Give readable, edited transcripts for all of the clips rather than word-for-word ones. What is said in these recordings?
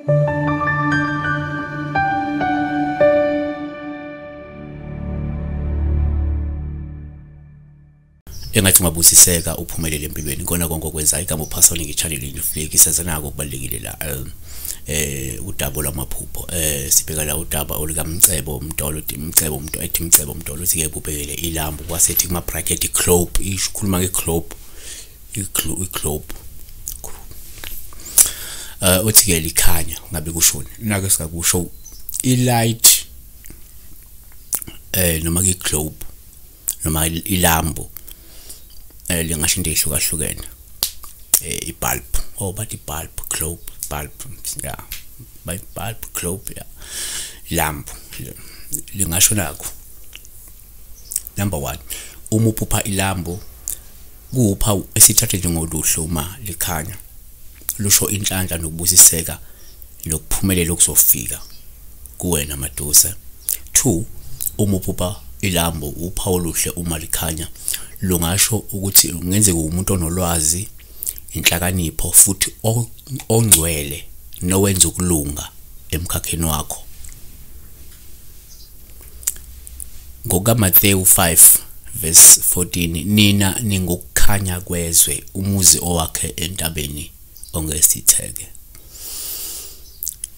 Engathi ungabusiseka uphumelele empilweni kona konke okwenzayo. Igama uPhasoni nge-channel Inflix sazanako okubalulekile la udaba lwamaphupho. Sibheka la udaba olukaMcebo Mtolo, Mcebo Mtolo, ethi Mcebo Mtolo uthi ke kubhekele ilambu kwasethi kuma bracket globe, ikhuluma nge-globe, i-globe. Uthi ke likhanya ngabe kushoni nake singakusho i-light noma i-globe noma ilambu lingasho into ehlukahlukene, i-bulb, oh bathi bulb, globe, bulb, yeah, bulb, globe, yeah, lambu lingasho nakho. Number 1, uma uphupha ilambu kuwuphawu esithathe njengoluhle uma likhanya, lusho inhlanhla nokubusiseka nokuphumelela okuzofika kuwena maduze. 2, uma uphupha ilambu uphawu oluhle uma likhanya lungasho ukuthi kungenzeka umuntu onolwazi, inhlakanipho futhi ongcwele nowenza ukulunga emkhakheni wakho. NgokaMathewu 5 verse 14, nina ningukukhanya kwezwe, umuzi owakhe entabeni ongesitheke.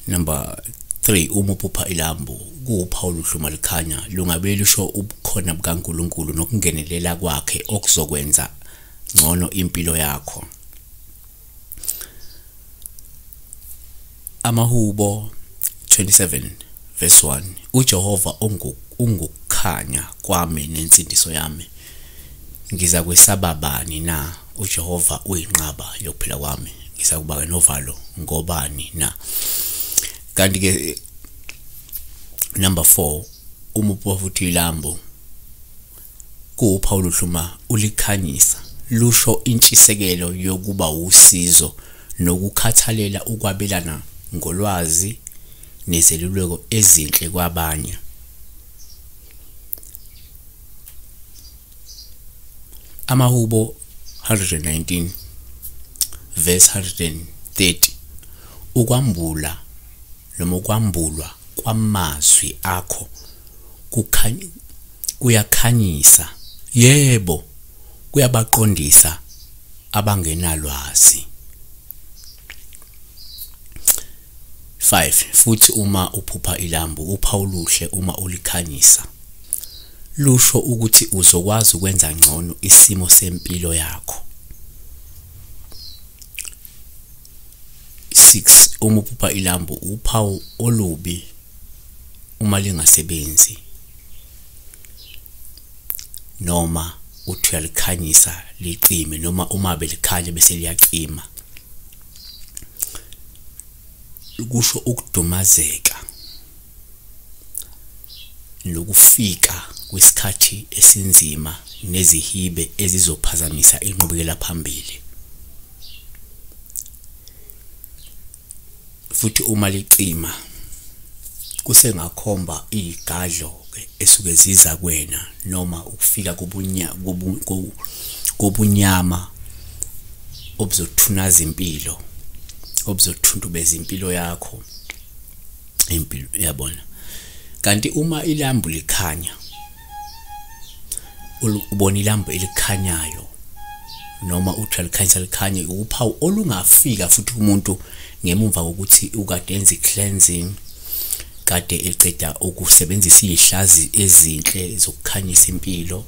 Number 3, uma uphupha ilambu kuwuphawu oluhle uma likhanya lungabe lusho ubukhona bukaNkulunkulu nokungenelela kwakhe okuzokwenza ngcono impilo yakho. Amahubo 27 verse 1, uJehova ungukukhanya kwami nensindiso yami, ngizakwesaba bani na? uJehova uyinqaba yokuphila kwami, ngizakuba novalo ngobani na? Kanti ke number 4, uma uphupha futhi ilambu kuwuphawu oluhle uma ulikhanyisa, lusho intshisekelo yokuba usizo nokukhathalela ukwabelana ngolwazi nezeluleko ezinhle kwabanye. Amahubo 119 verse 130, ukwambula noma ukwambulwa kwamazwi akho kuyakhanyisa, yebo kuyabaqondisa abangenalwazi. 5, futhi uma uphupha ilambu uphawu oluhle uma ulikhanyisa lusho ukuthi uzokwazi ukwenza ngcono isimo sempilo yakho. 6, uma uphupha ilambu uphawu olubi uma lingasebenzi noma uthi uyalikhanyisa licime, noma uma belikhanya bese liyacima, kusho ukudumazeka nokufika kwesikhathi esinzima nezihibe ezizophazamisa inqubekela phambili. Futhi uma licima kusengakhomba igadlo esuke ziza kuwena noma ukufika kobunyama obuzothunaza impilo, obuzothuntubeza impilo yakho, impilo yabona. Kanti uma ilambu likhanya, ubona ilambu elikhanyayo noma uthi alikhanyisa likhanye, uphawu olungafika futhi kumuntu ngemuva kokuthi ukade enze cleansing, kade eqeda ukusebenzisa izihlazi ezinhle zokukhanyisa impilo,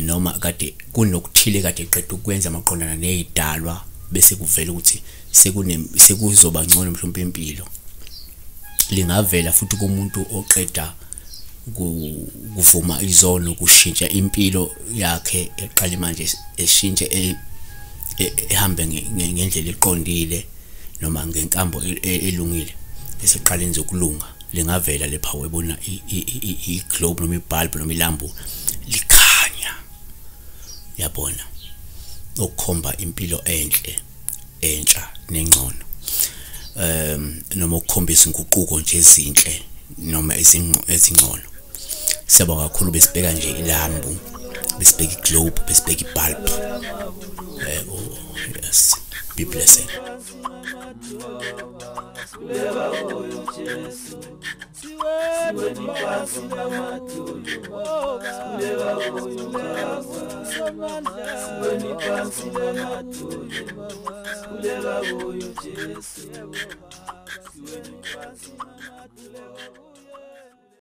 noma kade kunokuthile kade eqeda ukwenza maqondana nezidalwa, bese kuvela ukuthi sekuzoba ngcono mhlawumbe impilo. Lingavela futhi kumuntu oqeda kuvuma izono, kushintsha impilo yakhe, eqale manje eshintshe ehambe ngendlela eqondile noma ngenkambo elungile, bese eqala enze ukulunga. Lingavela lephawu ebona i-globe noma i-bulb noma ilambu likhanya, yabona, okukhomba impilo enhle entsha nengcono, noma ukukhombisa inguquko nje ezinhle noma ezingcono. Siyabonga kakhulu. Besibheka nje ilambu, besibheka i-globe, besibheka i-bulb. Oh yes, be blessed. Sikhuleka kuyo Jesu, siweni phansi ngamadolo. Sikhuleka kuyo Baba, siweni phansi ngamadolo. Sikhuleka kuyo Jesu, siweni phansi ngamadolo.